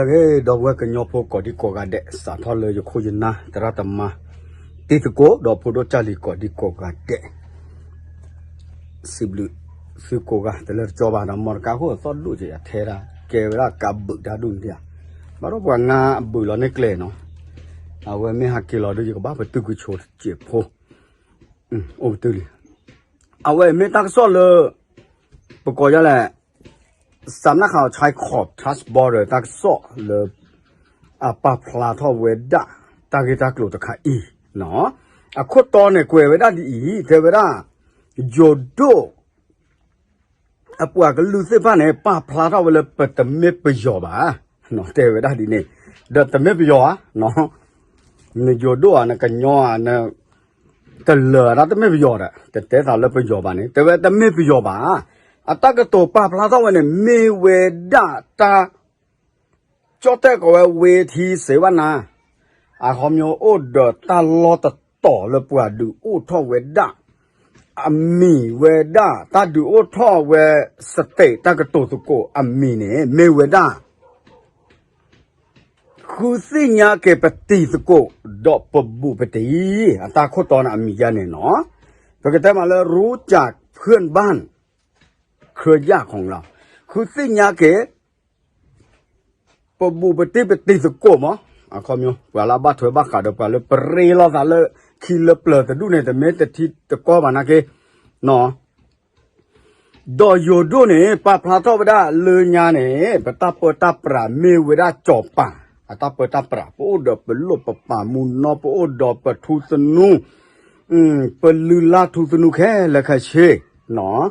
ဂ့ၤ ဒီပုၢ်ဝဲၢ်ကညီဖိကိးဒံကိးဂၤဒဲး စးထီၣ်လၢယခိၣ်ယနၢ် သရၣ်သမါ တံၤသကိး ဒီးဖိဒိၣ်ကၢ်လံၤကိးဒံကိးဂၤဒဲး စံးဘျုးသုကိးဂၤ တလၢတကၠီဘၣ်ဒီး မ်တကါခိၣ်သီၣ်ဒိၣ်ကယၤထဲဒၣ် ကဲဝဲဒၣ်ကးဘုးတၢ်ဒူၣ်န့ၣ်ဧါ, ဘၣ်ဒီးပှၤငါအဘုးလီၤန့ၢ်ကျဲနီၤ, အဝဲမ့ၢ်ဟးက့ၤလီၤဒီး ယကဘၣ်ပတုာ်ကွံာ်ဆိတစဲးဖိ အိၣ်ပတုာ်လံ. အဝဲမ့ၢ်တၢ်ကစီၣ်လၢ ပကိးယၤလဲၣ် စးနၣ်ခးအီၤ Chai Khop Trust Border တၢ်ကစီၣ်လၢ အပာ်ဖျါထီၣ်ဝဲဒၣ် တၢ်ဂ့ၢ်တၢ်ကျိၤတခါအံၤ, အခိၣ်တီန့ၣ်ကွဲးဝဲဒၣ်ဒ်အံၤ တဲဝဲဒၣ် ယိၤဒိၣ် အပှၤကလုာ်သ့ၣ်တဖၣ်န့ၣ် ပာ်ဖျါထီၣ်ဝဲလၢပတမ့ၢ်ပယီၤဘၣ်, တဲဝဲဒၣ်ဒ်န့ၣ်, ဒီးတမ့ၢ်ပယီၤဧါ, နယိၤဒိၣ်ဧါ နကညီဧါ န တလၢာ်ဒၣ်တမ့ၢ်ပယီၤဒီး တတဲသးလၢပယီၤဘၣ်န့ၣ် တဲဝဲတမ့ၢ်ပယီၤဘၣ်. အတၢ်ကတိၤပာ်ဖျါထီၣ်ဝဲန့ၣ် မ့ၢ်ဝဲဒၣ်တၢ် ကၠီၣ်တဲၣ်ကိးဝဲ ဝ့ထံစ့ဝနၤ, အခီပညီအိၣ်ဒီးတၢ်လီၢ်တတီၤလၢပှၤဒုးအိၣ်ထီၣ်ဝဲဒၣ် အမံၤဝဲဒၣ် တၢ်ဒုးအိၣ်ထီၣ်ဝဲ state တၢ်ကတိၤသကိးအမံၤန့ၣ် မ့ၢ်ဝဲဒၣ် ဃုသ့ၣ်ညါက့ၤပတံၤသကိး ဒီးပဘူၣ်ပတံၤ အတၢ်ခိၣ်တီန့ၣ်အမံၤယါန့ၣ်နီၤ, ပကတဲမးလၢ รู้จักเพื่อนบ้าน เคยยากของเรา ဃုသ့ၣ်ညါက့ၤ ပဘူၣ်ပတံၤပတံၤသကိးမး, အခီပညီ ပှၤလၢအဘၣ်ထွဲဘၣ်ဃးဒီးပှၤလၢပရ့လိာ်သးလၢခံလၢပျၢၤတဒူၣ်န့ၣ် တမ့ၢ်တထံတကီဘၣ်နာ်က့ ဒီးယိၤဒိၣ်န့ၣ် ပာ်ဖျါထီၣ်ဝဲဒၣ်လၢညါန့ၣ် ပတၢ်ပၢတၢ်ပြးမ့ၢ်ဝဲဒၣ်ကၠီၤပၤ အတၢ်ပၢတၢ်ပြး ပအိၣ်ဒီးပလိၣ်ပပာ်မူနီၢ် ပအိၣ်ဒီးပထူသနူ ပလုၢ်လၢ်ထူသနူခဲလၢာ်ခဲဆ့နီၤ,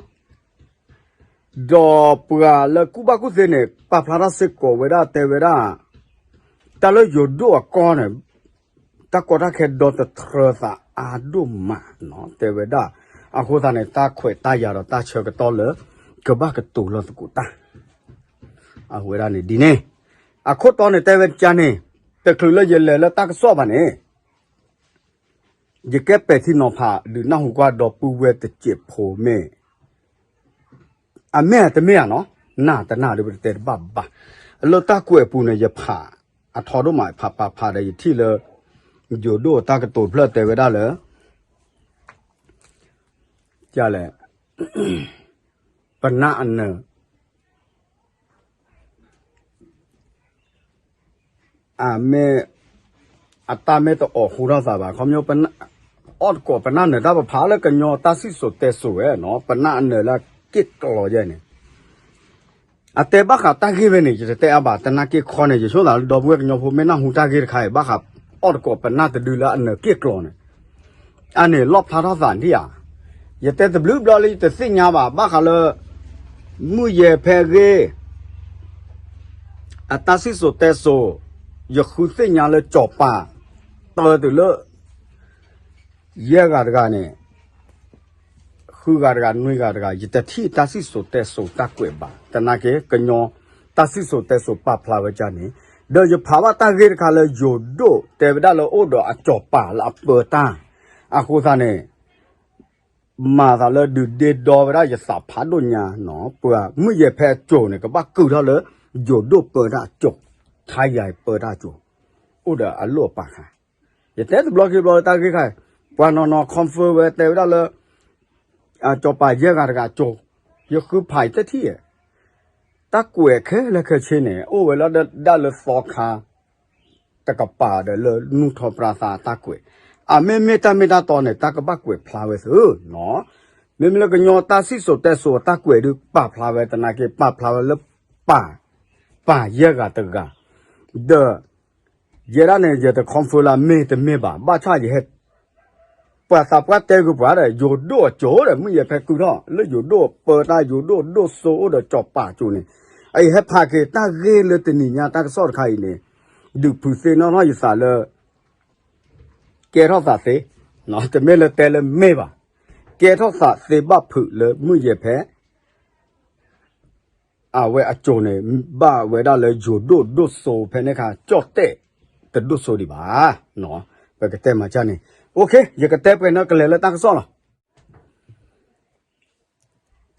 ဒီးပှၤလၢကူၣ်ဘၣ်ကူၣ်သ့န့ၣ် ပာ်ဖျါထီၣ်စ့ၢ်ကီးဝဲဒၣ်တဲဝဲဒၣ် တၢ်လၢယိၤဒိၣ်အကီၢ်န့ၣ် တၢ်ကီတၢ်ခဲဒီတတြၢၤသးအါဒိၣ်မးနီၤ တဲဝဲဒၣ်, အဃိသတးန့ၣ် တၢ်ခွဲးတၢ်ယာ်ဒီးတၢ်ဆၢကတီၢ်လၢ ကဘၣ်ကတိၤလီၤသကိးတၢ် အဝဲဒၣ်န့ၣ်ဒ်န့ၣ်, အခိၣ်တီန့ၣ်တဲဝဲကန့ၣ်, တချုးလၢယလဲၤလၢတၢ်ကစီၣ်ဘၣ်န့ၣ် ယကဲပဲာ်ထံနီၤဖး ဒုးနၢ်ဟူကွၢ်ဒီပုၢ်ဝဲၢ်တစဲးဖိမ့ၢ် အမ့ၢ်အတမ့ၢ်ဧါနီၤ, နာ်တနာ်ဒီးပတဲတဘၣ်ဘၣ်, လၢတၢ်ကွဲးအပူၤန့ၣ် ယဖးအထီဒိၣ်မး ဖးဖးဖးဒီးယထံၣ်လၢ ယိၤဒိၣ်တၢ်ကတိၤတဖျၢၣ်တဲဝဲဒၣ်လၢ ကလဲၣ် ပနၢ်အနၢၤ အမ့ၢ် အတၢ်မ့ၢ်တအိးဟူထီၣ်သးဘၣ် ခီပညီ အီၣ်တကိးပနၢ်နၢၤတၢ် ပဖးလၢကညီတၢ်စံၣ်စိၤတဲစိၤဝဲနီၤ ပနၢ်အနၢၤလၢက့ၣ်ကျီၤယဲန့ၣ် အတဲဘၣ်ဃးတၢ်ဂ့ၢ်ဝဲန့ၣ် ယတတဲအါဘၣ် တနာ်က့ခီန့ၣ် ယဆိသးလၢဒီပုၢ်ဝဲၢ်ကညီဖိမ့ၢ်နၢ်ဟူတၢ်ဂ့ၢ်တခါအံၤ ဘၣ်ဃးအီၣ်တကိးပနၢ်တဒုလၢအနၢၤက့ၣ်ကျီၤန့ၣ် အန့ၣ်လီၣ်ဖျါထီၣ်သးဒံးဧါ, ယတဲတဘျုးဘျီလၢယတသ့ၣ်ညါဘၣ် ဘၣ်ဃးလၢ မုၢ်ယဲၢ်ဖဲအဂ့ၢ် အတၢ်စံၣ်စိၤတဲစိၤ ယဃုသ့ၣ်ညါလၢကၠီၤပၤ တၢတုၤလၢ ယဲၢ်ဂၤတဂၤန့ၣ် ဃုဂၤတဂၤ နွံဂၤတဂၤ ယတထံၣ်တၢ်စံၣ်စိၤတဲစိၤတၢ်ကွဲးဘၣ် တနာ်က့ ကညီတၢ်စံၣ်စိၤတဲစိၤပာ်ဖျါဝဲဒ်န့ၣ်, ဒီးယဖးဘၣ်တၢ်ဂ့ၢ်တခါလၢယိၤဒိၣ်တဲဝဲဒၣ်လၢအိၣ်ဒီးအကၠီၤပၤလၢအပၢတၢ်, အဃိသတးန့ၣ် မၤသးလၢဒုးဒ့ဒီဝဲဒၣ်ယသးဖးဒိၣ်ညါနီၤ, ပှၤမုၢ်ယဲၢ်ဖဲအကၠိၤန့ၣ် ကဘၣ်ကုာ်ထီၣ်လၢ ယိၤဒိၣ်ပၢတၢ်အကၠိၤ, ထါယၤပၢတၢ်အကၠိၤ, အိၣ်ဒီးအလိၣ်အပာ်ခါ ယတဲတဘျီခံဘျီလၢတၢ်ဂ့ၢ်ခါ, ပှၤနီၤနီၤ confirm ဝဲတဲဝဲဒၣ်လၢ ကၠီၤပၤယဲၢ်ဂၤတဂၤကၠိၤ, ယဃုဖးယတထံၣ်ဧါ, တၢ်ကွဲးခဲလၢာ်ခဲဆ့န့ၣ် အိၣ်ဝဲလၢဒၣ်လၢသီခါ တကပၤဒီးလၢနူၢ်ထီၣ်ပြါသးအတၢ်ကွဲး, အမ့မ့ၢ်တၢ်မ့ၢ်တၢ်တီန့ၣ် တၢ်ကဘၣ်ကွဲးဖျါဝဲသ့နီၤ, မ့မ့ၢ်လၢကညီတၢ်စံၣ်စိၤတဲစိၤအတၢ်ကွဲးဒုးပာ်ဖျါဝဲတနာ်က့ ပာ်ဖျါဝဲလၢ ပၢ် ပၢ်ယဲၢ်ဂၤတဂၤ, ဒီး ယဲဒၣ်န့ၣ် ယတ confirm လၢမ့ၢ်တမ့ၢ်ဘၣ်, ဘၣ်ဆၣ်ယဟဲ ပှၤသးပှၢ်တဲဂုာ်ပှၤဒီး ယိၤဒိၣ်အကၠိၤဒီး မုၢ်ယဲၢ်ဖဲကုာ်ထီၣ် လၢယိၤဒိၣ်ပၢတၢ် ယိၤဒိၣ်ဒိၣ်စိအိၣ်ဒီးကၠီၤပၤကၠိၤန့ၣ်, အအံၤဟဲဖးက့ၤတၢ်ဂ့ၢ်လၢတနံၤညါတၢ်ကစီၣ်တခါအံၤန့ၣ်, ဒုးဖုးသ့ၣ်နီၣ်ထီၣ်ယသးလၢ ကဲထီၣ်သးသ့, တမ့ၢ်လၢတဲလၢမ့ၢ်ဘၣ်, ကဲထီၣ်သးသ့ဘၣ်ဖုးလၢမုၢ်ယဲၢ်ဖဲ အဝဲအကၠိၤန့ၣ် ဘၣ်ဝဲဒၣ်လၢယိၤဒိၣ်ဒိၣ်စိဖဲန့ၣ်ခါ ကၠီၣ်တဲၣ်တဒိၣ်စိဒံးဘၣ်. ပကတဲမၤကၢ်န့ၣ် OK ယကတဲပှဲၤန့ၣ်ကလဲၤလၢတၢ်ကစီၣ်လီၤ.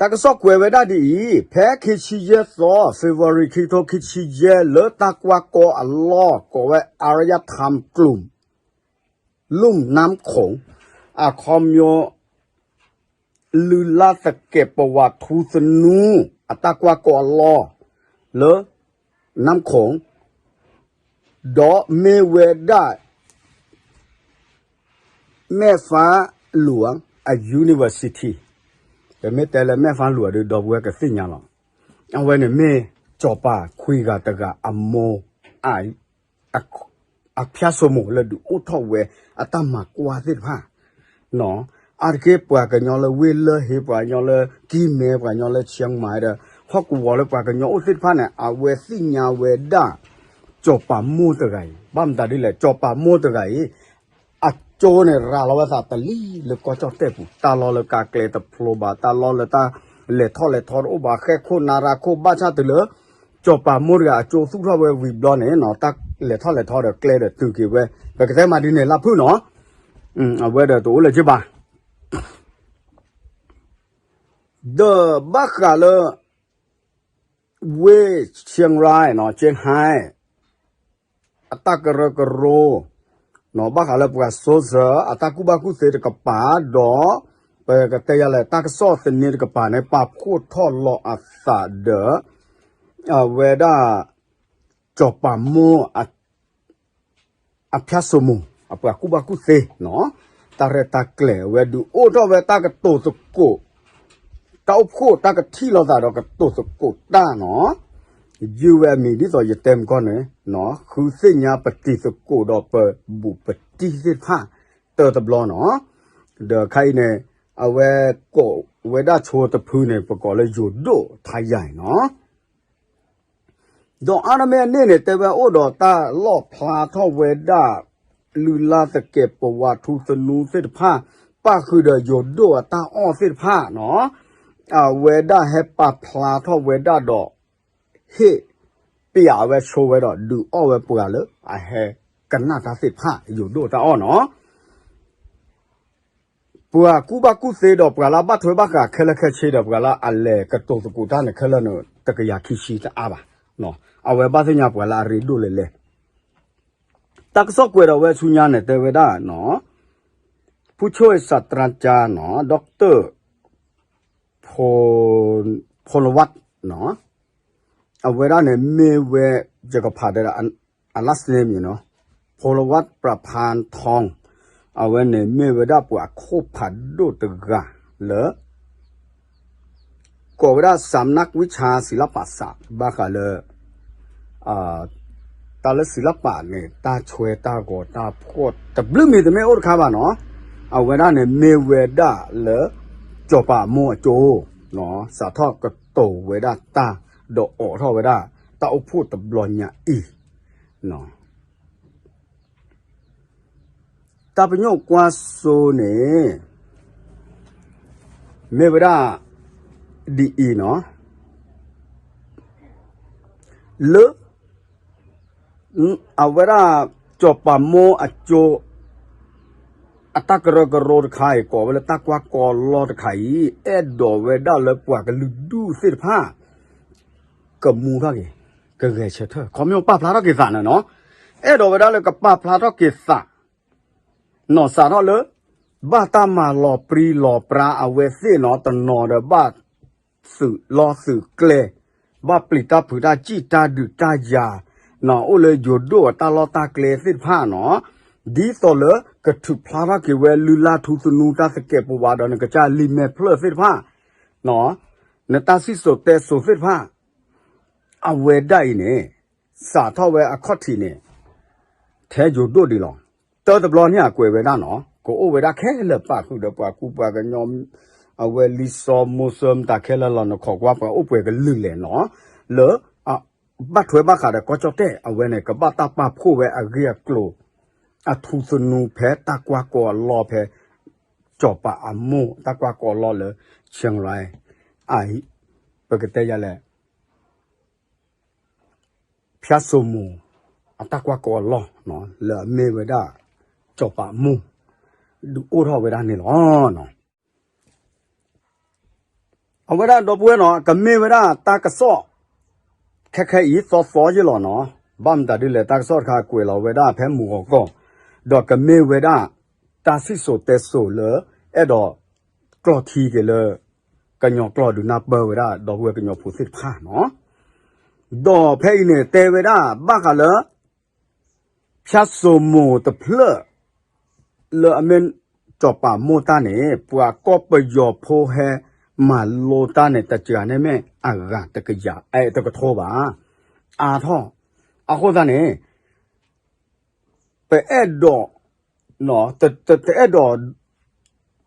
တၢ်ကစီၣ်ကွဲးဝဲဒၣ်ဒ်အံၤ, ဖဲခံဆံယဲၢ်သီ February ခံကထိခံဆံယဲၢ် လၢတၢ်ကွၢ်ကီအလီၢ် ကိးဝဲ Area Time Club လၢၢ်နၢမ်ခိၣ် အခီပညီ လုၢ်လၢ်သကဲးပဝးထူသနူ အတၢ်ကွၢ်ကီအလီၢ် လၢ နၢမ်ခိၣ် ဒီးမ့ၢ်ဝဲဒၣ် မဲၢ်ဖါလူၤ အ university, ပမ့ၢ်တဲလၢမဲၢ်ဖါလူၤဒီး ဒီပုၢ်ဝဲၢ်ကသ့ၣ်ညါလီၤ. အဝဲန့ၣ်မ့ၢ်စီၤပၤခွံဂၤတဂၤအမိၢ် အ အဖၠၣ်စိမိၤလၢဒုးအိၣ်ထီၣ်ဝဲ အတၢ်မၤကွၢ်သ့ၣ်တဖၣ် အါတက့ၢ်ပှၤကညီလၢဝ့ၢ်လၢၢ်ဟ့ ပှၤကညီလၢကံၢ်မဲ ပှၤကညီလၢ Chiang Mai ဒီး ဟီၣ်ကဝီၤလၢပှၤကညီအိၣ်သ့ၣ်တဖၣ်န့ၣ် အဝဲသ့ၣ်ညါဝဲဒၣ် စီၤပၤမိၢ်တဂၤအံၤ, ဘၣ်မတၤဒ်လဲၣ် စီၤပၤမိၢ်တဂၤအံၤ အကၠိန့ၣ် ရၤလီၤဝဲသးတလံၤလၢကီၢ်ကၠီၣ်တဲၣ်ပူၤ, တၢ်လီၢ်လၢကါကျဲတဖျိဘၣ်, တၢ်လီၢ်လၢတၢ်လဲၤထီၣ်လဲၤထီတအိၣ်ဘၣ်, ဃဲၣ်ခိၣ်နါရၤခိၣ် ဘၣ်ဆၣ်တုၤလၢ စီၤပၤမိၢ်တဂၤအကၠိသူၣ်ထီၣ်ဝဲဝံၤဘျီန့ၣ် တၢ်လဲၤထီၣ်လဲၤထီဒီးကျဲဒီးတုၤက့ၤဝဲ, ပကတဲမးဒ်န့ၣ်လၢဖုၣ်နီၤ, အဝဲဒီးတအိၣ်လၢၤဘၣ်. ဒီးဘၣ်ဃးလၢ ဝ့ၢ် Chiang Rai နီၤ ကၠ့ဟဲ အတၢ်ကရၢကရိ ဘၣ်ဃးလၢပှၤစိစၢၤ အတၢ်ကူၣ်ဘၣ်ကူၣ်သ့တကပၤ ဒီး ပကတဲယၤလဲၣ် တၢ်ကစီၣ်သန့တကပၤန့ၣ် ပာ်ဖှိၣ်ထီၣ်လီၤအသးဒီး အဝဲဒၣ် စီၤပၤမိၢ် အဖၠၣ်စိမိၤ အပှၤကူၣ်ဘၣ်ကူၣ်သ့နီၤ, တၢ်ရဲၣ်တၢ်ကျဲၤ အဝဲဒုးအိၣ်ထီၣ်ဝဲတၢ်ကတိၤသကိး, တၢ်အိၣ်ဖှိၣ်တၢ်ကထံၣ်လိာ်သးဒီးကတိၤသကိးတၢ်နီၤ, ယုၢ်ဝဲအမံၤဒ်သိးယတဲမကီၢ်န့ၣ် ဃုသ့ၣ်ညါပတံၤသကိးဒီးပဘူးပတံၢ်သ့ၣ်တဖၣ် တၢတဘျီနီၤ, ဒီးခါအံၤန့ၣ် အဝဲကိးဝဲဒၣ်ဆိတဖုန့ၣ် ပကိးလၢယိၤဒိၣ်ထါယၤနီၤ ဒီးအါတမ့ၢ်အန့ၣ်န့ၣ် တဲဝဲအိၣ်ဒီးတၢ်လီၣ်ဖျါထီၣ်ဝဲဒၣ် လုၢ်လၢ်သကဲးပဝးထူသနူသ့ၣ်တဖၣ် ပၣ်ဃုာ်ဒီးယိၤဒိၣ်အတၢ်အီၣ်သ့ၣ်တဖၣ်နီၤ, အဝဲဒၣ်ဟဲပာ်ဖျါထီၣ်ဝဲဒၣ်ဒီး ဟ့ၣ်ပျးဝဲဆိဝဲဒီး ဒုးအီၣ်ဝဲပှၤလၢအဟဲကနၣ်တၢ်သ့ၣ်တဖၣ် ယိၤဒိၣ်တၢ်အီၣ်နီၤ ပှၤကူၣ်ဘၣ်ကူၣ်သ့ဒီးပှၤလၢအဘၣ်ထွဲဘၣ်ဃးခဲလၢာ်ခဲဆ့ဒီးပှၤလၢအလဲၤကတိၤသကိးတၢ်န့ၣ်ခဲလၢာ်န့ၣ် တကယၤခံဆံတအါဘၣ်, အဝဲဘၣ်သ့ၣ်ညါပှၤလၢအရ့ဒိၣ်လဲၣ်လဲၣ်, တၢ်ကစီၣ်ကွဲးဒီးဝဲဆူညါန့ၣ် တဲဝဲဒၣ်နီၤ, ဖူဆိၣ်စးတြါကၠါနီၤ ဒီကတၢၣ် ဖိလဝတ်နီၤ အဝဲဒၣ်န့ၣ်မ့ၢ်ဝဲ ယကဖးဒီး အ last name န့ၣ်နီၤ ဖိလဝတ်ပြဖါထီ အဝဲန့ၣ်မ့ၢ်ဝဲဒၣ်ပှၤခိၣ်ဖးဒိၣ်တဂၤလၢ ကိးဝဲဒၣ် စၢမ်နၢၵ်ၣ်ဝံၣ်ဆါ စံလပာ်စး ဘၣ်ဃးလၢ တၢ်လၢစံလပာ်န့ၣ် တၢ်ဆွဲတၢ်ဂီၤတၢ်ဖှီၣ်တဘျုးမံၤတမ့ၢ်အိၣ်တခါဘၣ်နီၤ, အဝဲဒၣ်န့ၣ်မ့ၢ်ဝဲဒၣ်လၢ စီၤပၤအမိၢ်အကၠိ စးထီၣ်ကတိၤဝဲဒၣ်တၢ် ဒီးအိးထီၣ်ဝဲဒၣ် တၢ်အိၣ်ဖှိၣ်တဘျီညါအံၤ တၢ်ပညိၣ်ကွၢ်စိန့ၣ် မ့ၢ်ဝဲဒၣ် ဒ်အံၤနီၤ, လၢ အဝဲဒၣ် စီၤပၤမိၢ်အကၠိ အတၢ်ကရၢကရိတခါအံၤ ကိးဝဲလၢတၢ်ကွၢ်ကီလီၢ်တခါအံၤ အဲၣ်ဒိးဝဲဒၣ်လၢပှၤကလုာ်ဒူၣ်သ့ၣ်တဖၣ် ကမူထီၣ်က့ၤ ကဂဲၤဆၢထၢၣ် ခီပညီပာ်ဖျါထီၣ်က့ၤသးန့ၣ်နီၤ, အဲၣ်ဒိးဝဲဒၣ်လၢကပာ်ဖျါထီၣ်က့ၤသး နီၢ်စးထီၣ်လၢ ဘၣ်တၢ်မၤလီၤပြံလီၤပြါအဝဲသ့ၣ်နီၤ တနီၤဒီးဘၣ်သုးလီၢ်သုးကျဲ, ဘၣ်ပျံၤတၢ်ဖုးတၢ်စံၣ်တၢ်ဒုးတၢ်ယၤ, နီၢ်အိၣ်လၢယိၤဒိၣ်အတၢ်လီၢ်တၢ်ကျဲသ့ၣ်တဖၣ်နီၤ, ဒ်သိးလၢကထုးဖျါထီၣ်က့ၤဝဲလုၢ်လၢ်ထူသနူတၢ်သကဲးပဝးဒီးနကစၢ်လံာ်မဲာ်ဖျၢၣ်သ့ၣ်တဖၣ်, နတၢ်စံၣ်စိၤတဲစိၤသ့ၣ်တဖၣ် အဝဲဒၣ်အံၤန့ၣ် စးထီၣ်ဝဲအခီၣ်ထံးန့ၣ် ထဲယိၤဒိၣ်ဒံးလီၤ. တၢတဘျီန့ၣ်အကွဲးဝဲဒၣ်နီၤ ကအိၣ်ဝဲဒၣ်ခဲလၢာ်ပာ်ဃုာ်ဒီးပှၤကူပှၤကညီ အဝဲလံာ်စီၤမိၤစၢၤမတၤခဲလၢာ်လီၤ နခိးကွၢ်ပှၤအိၣ်ပှဲၤကလုာ်လဲၣ်နီၤ လၢ ဘၣ်ထွဲဘၣ်ဃးဒီးကီၢ်ကၠီၣ်တဲၣ် အဝဲန့ၣ် ကဘၣ်တၢ်ပာ်ဖှိၣ်ဝဲအဂ့ၢ်အကျိၤ အထူသနူဖဲတၢ်ကွၢ်ကီအလီၢ်ဖဲ စီၤပၤအမိၢ်တၢ်ကွၢ်ကီအလီၢ်လၢ Chiang Rai အ ပကတဲယၤလဲၣ် ဖၠၣ်စိမိၤ အတၢ်ကွၢ်ကီအလီၢ် လၢအမ့ၢ်ဝဲဒၣ် စီၤပၤအမိၢ် ဒုးအိၣ်ထီၣ်ဝဲဒၣ်န့ၣ်လီၤ. အဝဲဒၣ်ဒီပုၢ်ဝဲၢ်နီၤ ကမ့ၢ်ဝဲဒၣ်တၢ်ကစီၣ် ခဲခဲအံၤသီသီယ့ၢ်လီၤနီၤ. ဘၣ်မတၤဒ်လဲၣ် တၢ်ကစီၣ်တခါကွဲးလီၤဝဲဒၣ်ဖဲမုၢ်ဂီၤကီၢ်, ဒီးကမ့ၢ်ဝဲဒၣ် တၢ်စံၣ်စိၤတဲစိၤလၢ အဲၣ်ဒိး ကျီၢ်ထံက့ၤလၢ ကညီကျိာ်ဒုးနၢ်ပၢၢ်ဝဲဒၣ် ဒီပုၢ်ဝဲၢ်ကညီဖိသ့ၣ်တဖၣ်နီၤ. ဒီးဖဲအံၤန့ၣ် တဲဝဲဒၣ် ဘၣ်ဃးလၢ ဖၠၣ်စိမိၤတဖျၢၣ် လၢအမ့ၢ်စီၤပၤမိၢ်တၢ်န့ၣ် ပှၤကီၢ်ပယီၤဖိဟဲမၤလိတၢ်န့ၣ် တစှၤန့ၢ်မ့ၢ်အဂၤတကယၤ အဲ တကထိဘၣ်. အါထီၣ်. အဃိသတးန့ၣ် ပအဲၣ်ဒိး တအဲၣ်ဒိး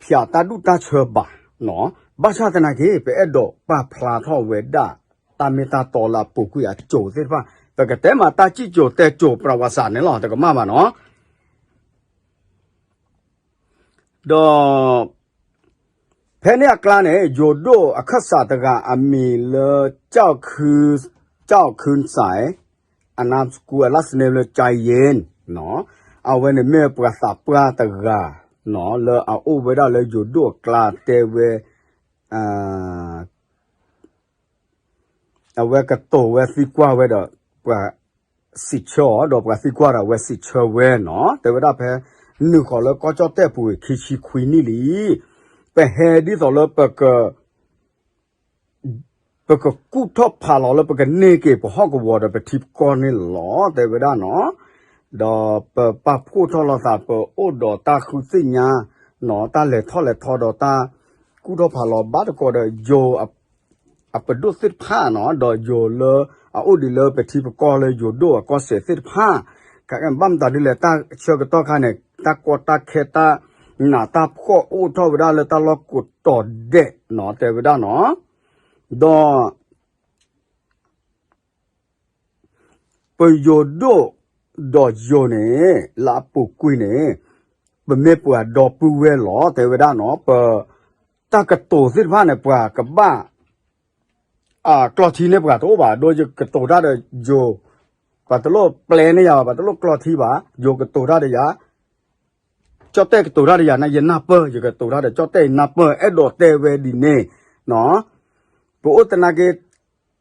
ဖၠးတၢ်ဒူၣ်တၢ်ဆၢဘၣ်. ဘၣ်ဆၣ်သနာ်က့ ပအဲၣ်ဒိးပာ်ဖျါထီၣ်ဝဲဒၣ် တၢ်မ့ၢ်တၢ်တီလၢအပူၤကွံာ်အစိၤသ့ၣ်တဖၣ် ပကတဲမးတၢ်စံၣ်စိၤတဲစိၤပြးဝးစးန့ၣ်လီၤ တကမၣ်ဘၣ်နီၤ. ဒီး ဖဲန့ၣ်အကျါန့ၣ် ယိၤဒိၣ်အခၢၣ်စးတဂၤအမံၤလၢ ကၠီၣ်ခု ကၠီၣ်ခုစဲး အနါစကူအလါစနဲလၢ ကၠဲယ့ၣ် နီၤ, အဝဲန့ၣ်မ့ၢ်ပှၤသးပှၢ်တဂၤ နီၤ, လၢအအိၣ်ဝဲဒၣ်လၢယိၤဒိၣ်အကျါတဲဝဲ အဝဲကတိၤဝဲသံကွၢ်ဝဲဒီး ပှၤစံးဆၢအီၤ ဒီးပှၤသံကွၢ်ဒီးအဝဲစံးဆၢဝဲနီၤ, တဲဝဲဒၣ်ဖဲ နုာ်ဃီၤလၢကီၢ်ကၠီၣ်တဲၣ်ပူၤခံဆံခွံနံၣ်လံ, ပဟဲဒ်သိးလၢပက ပကကူၣ်ထီၣ်ဖးလီၤလၢပကန့ၢ်က့ၤပဟီၣ်ကဝီၤဒီးပထံပကီၢ်န့ၣ်လီၤ တဲဝဲဒၣ်နီၤ, ဒီးပပာ်ဖှိၣ်ထီၣ်လိာ်သး ပအိၣ်ဒီးတၢ်ဃုသ့ၣ်ညါနီၤ, တၢ်လဲၤထီၣ်လဲၤထီဒီးတၢ်ကူၣ်ထီၣ်ဖးလီၤဘၣ်တကိးဒီးယိၤ အပဒိၣ်သ့ၣ်တဖၣ်နီၤ, ဒီးယိၤလၢအအိၣ်ဒံးလၢပထံပကီၢ်လၢယိၤဒိၣ်အကီၢ်စဲၣ်သ့ၣ်တဖၣ်, ဘၣ်မတၤဒ်လဲၣ် တၢ်ဆၢကတီၢ်ခါန့ၣ် တၢ်ကီတၢ်ခဲတၢ်နးတၢ်ဖှီၣ်အိၣ်ထီၣ်ဝဲဒၣ်လၢတၢ်လီၢ်ကိးတီၤဒဲးနီၤ, တဲဝဲဒၣ်နီၤ, ဒီး ပယိၤဒိၣ်ဒီးယိၤန့ၣ် လၢအပူၤကွံာ်န့ၣ် ပမ့ၢ်ပှၤဒီပုၢ်ဝဲၢ်လီၤ တဲဝဲဒၣ်နီၤ, ပတၢ်ကတိၤသ့ၣ်တဖၣ်န့ၣ် ပှၤကဘၣ် ကျီၢ်ထံန့ၢ်ပှၤတအိၣ်ဘၣ်, ဒီးယကတိၤတၢ်ဒီးယိၤ ပှၤတလိၣ်ပျဲန့ၢ်ယၤဘၣ်, ပှၤတလိၣ်ကျီၢ်ထံဘၣ်, ယိၤကတိၤတၢ်ဒီးယၤ ကၠီၣ်တဲၣ်ကတိၤတၢ်ဒီးယၤန့ၣ် ယနၢ်ပၢၢ်, ယကတိၤတၢ်ဒီးကၠီၣ်တဲၣ်ယနၢ်ပၢၢ်, အဲၣ်ဒိးတဲဝဲဒ်န့ၣ်, ပအိၣ်သနာ်က့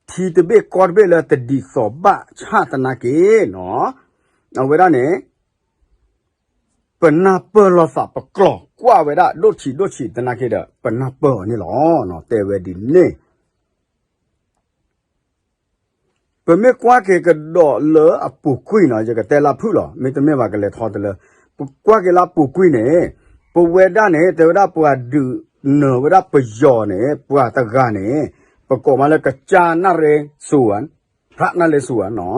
ထံတဘ့ၣ်ကီၢ်တဘ့ၣ်လၢတဒ်သိးဘၣ်ဆၣ်သနာ်က့နီၤ, အဝဲဒၣ်န့ၣ် ပနၢ်ပၢၢ်လိာ်သးပကျိာ်ကွၢ်ဝဲဒၣ်ဒိၣ်ဆံးဒိၣ်ဆံးသနာ်က့ဒီး ပနၢ်ပၢၢ်အီၤန့ၣ်လီၤ, တဲဝဲဒ်န့ၣ် ပမ့ၢ်ကွၢ်က့ၤကဒီးလၢအပူၤကွံာ်နီၤ, ယကတဲလၢဖုၣ်လီၤ, မ့တမ့ၢ်ဘၣ်ကလဲၤထီတလၢ, ပကွၢ်က့ၤလၢအပူၤကွံာ်န့ၣ်, ပဝဲဒၣ်န့ၣ် တဲဝဲဒၣ်ပှၤဒုးနၢၤဝဲဒၣ်ပယီၤန့ၣ် ပှၤတဂၤန့ၣ် ပကိးမးလၢကစၢ်နၣ်ရ့စူၤ, ဖးနၣ်ရ့စူၤနီၤ,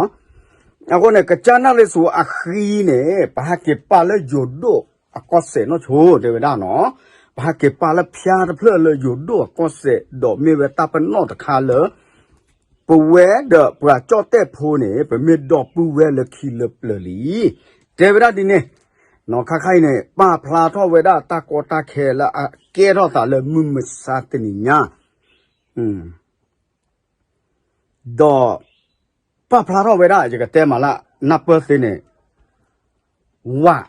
အဃိန့ၣ် ကစၢ်နၣ်ရ့စူၤအဃံန့ၣ် ပဟးက့ၤပာ်လၢယိၤဒိၣ်အကီၢ်စဲၣ်နီၢ်ဆိ တဲဝဲဒၣ်နီၤ, ပဟးက့ၤပာ်လၢဖၠါတဖျၢၣ်လၢယိၤဒိၣ်အကီၢ်စဲၣ် ဒီးမ့ၢ်ဝဲတၢ်ပနီၣ်တခါလၢ ပဝဲဒီးပှၤကၠီၣ်တဲၣ်ဖိန့ၣ် ပမ့ၢ်ဒီပုၢ်ဝဲၢ်လၢခံလၢပျၢၤလံ, တဲဝဲဒၣ်ဒ်န့ၣ်, နီၤ ခါခါအံၤန့ၣ် ပာ်ဖျါထီၣ်ဝဲဒၣ်တၢ်ကီတၢ်ခဲလၢအကဲထီၣ်သးလၢမုၢ်မဆါတနံၤညါ ဒီး ပာ်ဖျါထီၣ်ဝဲဒၣ် ယကတဲမးလၢ နၢ်ပၢၢ်သ့န့ၣ် ဝၣ်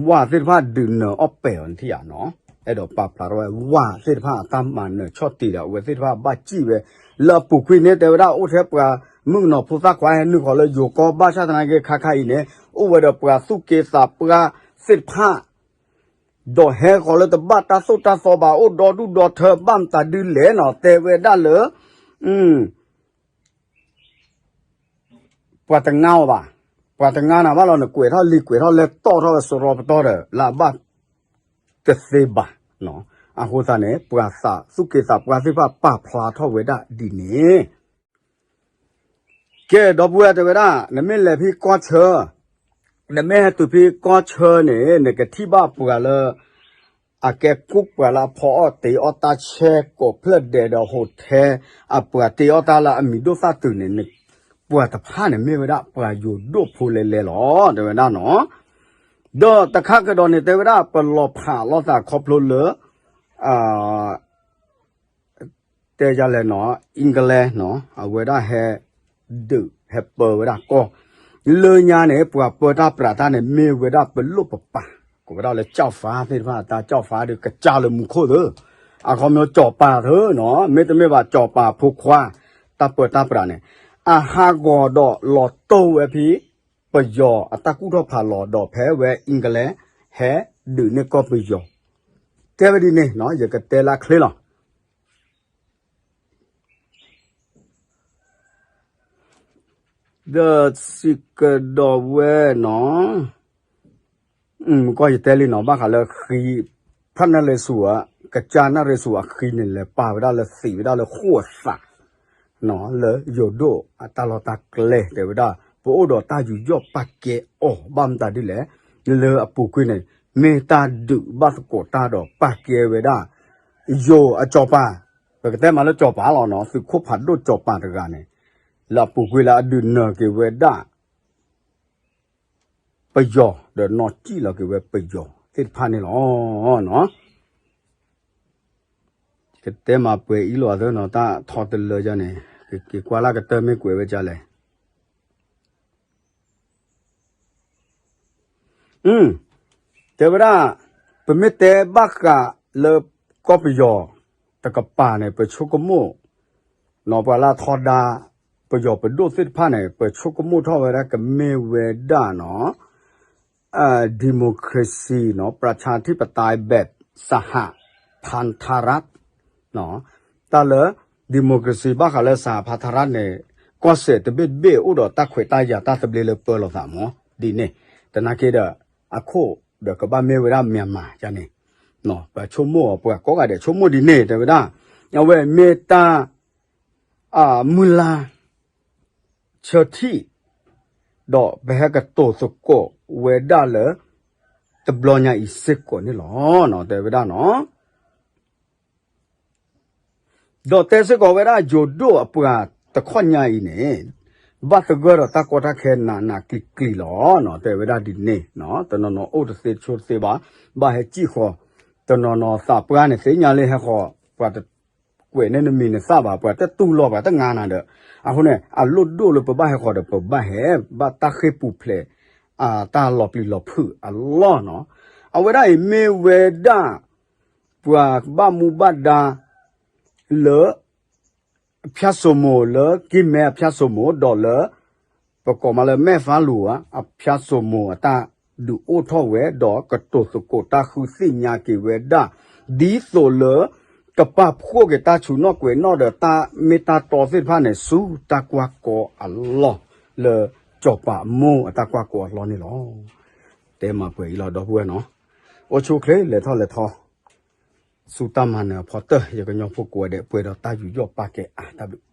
ဝၣ်သ့ၣ်တဖၣ်ဒုးနၢၤအီၣ်ပဲာ်အီၤန့ၣ်ထံၣ်ဧါနီၤ, အဲၣ်ဒိးပာ်ဖျါထီၣ်ဝဲ ဝၣ်သ့ၣ်တဖၣ်အတၢ်မၤနၢၤဆီၣ်တံၢ်ဒီး အဝဲသ့ၣ်တဖၣ်ဘၣ်စံၣ်ဝဲ လၢအပူၤကွံာ်န့ၣ် တဲဝဲဒၣ်အိၣ်ထဲပှၤမုၣ်ကနီၤဖိသၣ်ခွါဟဲနုာ်ဃီၤလၢယိၤကီၢ် ဘၣ်ဆၣ်သနာ်က့ ခါခါအံၤန့ၣ် အိၣ်ဝဲဒီးပှၤသူၣ်က့သးပှၢ်သ့ၣ်တဖၣ် ဒီးဟဲဃီၤလၢတဘၣ်တၢ်သိၣ်တၢ်သီဘၣ် အိၣ်ဒီဒူၣ်ဒီထၢ ဘၣ်မတၤဒ်လဲၣ်နီၤ တဲဝဲဒၣ်လၢ ပှၤတငါအီၤဘၣ်, ပှၤတငါနၤဘၣ်လီၤ နကွဲးထီၣ်လံာ်ကွဲးထီၣ်လဲၢ်တီၣ်ထီၣ်ဝဲ စရီပတီၢ်ဒီး လၢအဘၣ်တသ့ဘၣ်. အဃိသတးန့ၣ် ပှၤသးသူၣ်က့သးပှၢ်သ့ၣ်တဖၣ်ပာ်ဖျါထီၣ်ဝဲဒၣ်ဒ်န့ၣ် ကဲ ဒီပုၢ်ဝဲၢ်တဲဝဲဒၣ် နမ့ၢ်လဲၤဖဲကီၢ်ဆၢ နမ့ၢ်ဟဲတုၤဖဲကီၢ်ဆၢန့ၣ် နကထံၣ်ဘၣ်ပှၤလၢ အကဲကူၣ်ပှၤလၢအဖီအီၣ်တ့အီၣ်တၢ်ဆဲကိးဖျၢၣ်ဒဲးဒီး hotel အပှၤတ့အီၣ်တၢ်လၢအမံၤဒိၣ်သၣ်တုၤန့ၣ် ပှၤတဖၣ်န့ၣ်မ့ၢ်ဝဲဒၣ်ပှၤယိၤဒိၣ်ဖိလဲၤလဲၤလီၤ တဲဝဲဒၣ်နီၤ. ဒီးတခါကဒီးန့ၣ် တဲဝဲဒၣ်ပလီၤဖးလိာ်သးခီဖျိလၢ တဲယလဲၣ်နီၤ England နီၤ အဝဲဒၣ်ဟဲဒုးဟဲပၢဝဲဒၣ်ကီၢ် လၢညါန့ၣ် ပှၤပၢတၢ်ပြးတၢ်န့ၣ် မ့ၢ်ဝဲဒၣ်ပလိၣ်ပပၤ ကိးဝဲဒၣ်လၢ ကၠီၣ်ဖါသ့ၣ်တဖၣ် တၢ်ကၠီၣ်ဖါဒီးကစၢ်လၢမူခိၣ်သၢ အခီပညီကၠီၤပၤသၢနီၤ, မ့တမ့ၢ်ဘၣ်ကၠီၤပၤဖိခွါ တၢ်ပၢတၢ်ပြးန့ၣ် အဟးဂီၤဒီးလီၤတိၢ်ဝဲဖဲ ပယီၤအတၢ်ကူၣ်ထီၣ်ဖးလီၤဒီးဖဲဝဲ England ဟဲဒုးန့ၢ်ကီၢ်ပယီၤ, တဲဝဲဒ်န့ၣ်နီၤ, ယကတဲလၢချ့လီၤ. ဒီးစံးကဒီးဝဲနီၤ, မုၢ်ကီၢ်ယတဲလံနီၤ, ဘၣ်ဃးလၢဃံ, ဖးနၢ်ရ့ၣ်စူၤဧါ, ကစၢ်နၢ်ရ့ၣ်စူၤအဃံန့ၣ် လဲၤပာ်ဝဲဒၣ်လၢသံးဝဲဒၣ်လၢဃိာ်အသး လၢယိၤဒိၣ်အတၢ်လီၢ်တၢ်ကျဲ တဲဝဲဒၣ် ပအိၣ်ဒီးတၢ်ယူးယီၣ်ပာ်ကဲအီၤ ဘၣ်မတၤဒ်လဲၣ်, လၢအပူၤကွံာ်န့ၣ် မ့ၢ်တၢ်ဒုးဘၣ်သကိးတၢ်ဒီးပာ်ကဲဝဲဒၣ် ယိၤအကၠီၤပၤ, ပကတဲမးလၢကၠီၤပၤလီၤနီၤ, သုးခိၣ်ဖးဒိၣ်ကၠီၤပၤတဂၤန့ၣ် လၢအပူၤကွံာ်လၢအဒုးနၢၤက့ၤဝဲဒၣ် ပယီၤ ဒီးနီၢ်စံၣ်လီၤက့ၤဝဲပယီၤသ့ၣ်တဖၣ်န့ၣ်လီၤ. ကတဲမးပှဲၤအံၤလီၤသၢနီၤ, တၢ်ထီတလၢယၤန့ၣ် ကက့ၤကွၢ်လၢကတၢၢ်မ့ၢ်ကွဲးဝဲဒ်လဲၣ် တဲဝဲဒၣ် ပမ့ၢ်တဲဘၣ်ဃးလၢကီၢ်ပယီၤတကပၤန့ၣ် ပဆိကမိၣ် နီၤ ပှၤလၢအထီဒါ ပယီၤပဒိၣ်သ့ၣ်တဖၣ်န့ၣ် ပဆိကမိၣ်ထီၣ်ဝဲဒၣ်ကမ့ၢ်ဝဲဒၣ်နီၤ democracy နီၤ ประชาธิปไตยแบบ สหพันธรัฐ တၢ်လၢ democracy ဘၣ်ဃးလၢ สหพันธรัฐ န့ၣ် ကီၢ်စဲၣ်တဘ့ၣ်တဘ့ၣ်အိၣ်ဒီးတၢ်ခွဲးတၢ်ယာ်တၢ်သဘျ့လၢပၢလီၤသးမး ဒ်န့ၣ် သနာ်က့ဒီး အခိၣ်ဒီးကဘၣ်မ့ၢ်ဝဲဒၣ် Myanmar ယၤန့ၣ် ပဆိကမိၣ်အီၤ ပှၤကိးဂၤဒဲးဆိကမိၣ်ဒ်န့ၣ် တဲဝဲဒၣ် အဝဲမ့ၢ်တၢ် မုၢ်လၢ် ဆၢထံၣ် ဒီးပဟဲကတိၤသကိးဝဲဒၣ်လၢ တဘျီညါအံၤစ့ၢ်ကီးန့ၣ်လီၤ တဲဝဲဒၣ်နီၤ. ဒီးတဲစ့ၢ်ကီးဝဲဒၣ် ယိၤဒိၣ်အပှၤတခီညါအံၤန့ၣ် ဘၣ်သဂၢၢ်ဒီးတၢ်ကီတၢ်ခဲနးနးကျံၤကျံၤလီၤနီၤ တဲဝဲဒၣ်ဒ်န့ၣ်နီၤ တနီၤနီၤအိၣ်တသ့ဆိတသ့ဘၣ် ဘၣ်ဟဲစံၣ်ဃီၤ တနီၤနီၤသးပှၢ်န့ၣ် သ့ၣ်ညါလၢဟဲဃီၤ ပှၤတကွဲးန့ၢ်နမံၤနသၣ်ဘၣ် ပှၤတတူၢ်လိာ်ပှၤတငါနၤဒီး အဃိန့ၣ် အလိၣ်ဒိၣ်လၢပဘၣ်ဟဲဃီၤဒီး ပဘၣ်ဟဲ ဘၣ်တၢ်ဃ့ၢ်ပူၤဖျဲး အတၢ်လီၤပျံၤလီၤဖုးအလီၢ်နီၤ အဝဲဒၣ်အံၤမ့ၢ်ဝဲဒၣ် ပှၤဘၣ်မူဘၣ်ဒါ လၢ ဖၠၣ်စိမိၤ လၢကံၢ်မဲအဖၠၣ်စိမိၤ ဒီးလၢ ပကိးမးလၢမဲၢ်သါလူၤဧါ အဖၠၣ်စိမိၤအတၢ်ဒုးအိၣ်ထီၣ်ဝဲ ဒီးကတိၤသကိးတၢ်ဃုသ့ၣ်ညါက့ၤဝဲဒၣ် ဒ်သိးလၢ ကပာ်ဖှိၣ်က့ၤတၢ်ဆူးနီၣ်ကွဲးနီၣ်ဒီးတၢ်မ့ၢ်တၢ်တီသ့ၣ်တဖၣ်န့ၣ် ဆူတၢ်ကွၢ်ကီအလီၢ် လၢကၠီၤပၤအမိၢ်အတၢ်ကွၢ်ကီအလီၢ်န့ၣ်လီၤ. တဲမးပှဲၤအံၤလီၤ ဒီပုၢ်ဝဲၢ်နီၤ, အိၣ်ဆူၣ်အိၣ်ချ့ လဲၤထီၣ်လဲၤထီ ဆူတၢ်မၤနၢၤအဖီတၢၢ် ယကညီဖိကိးဂၤဒဲး ပှဲၤဒီးတၢ်ယူးယီၣ်ပာ်ကဲအါ တၢ်ဘျုး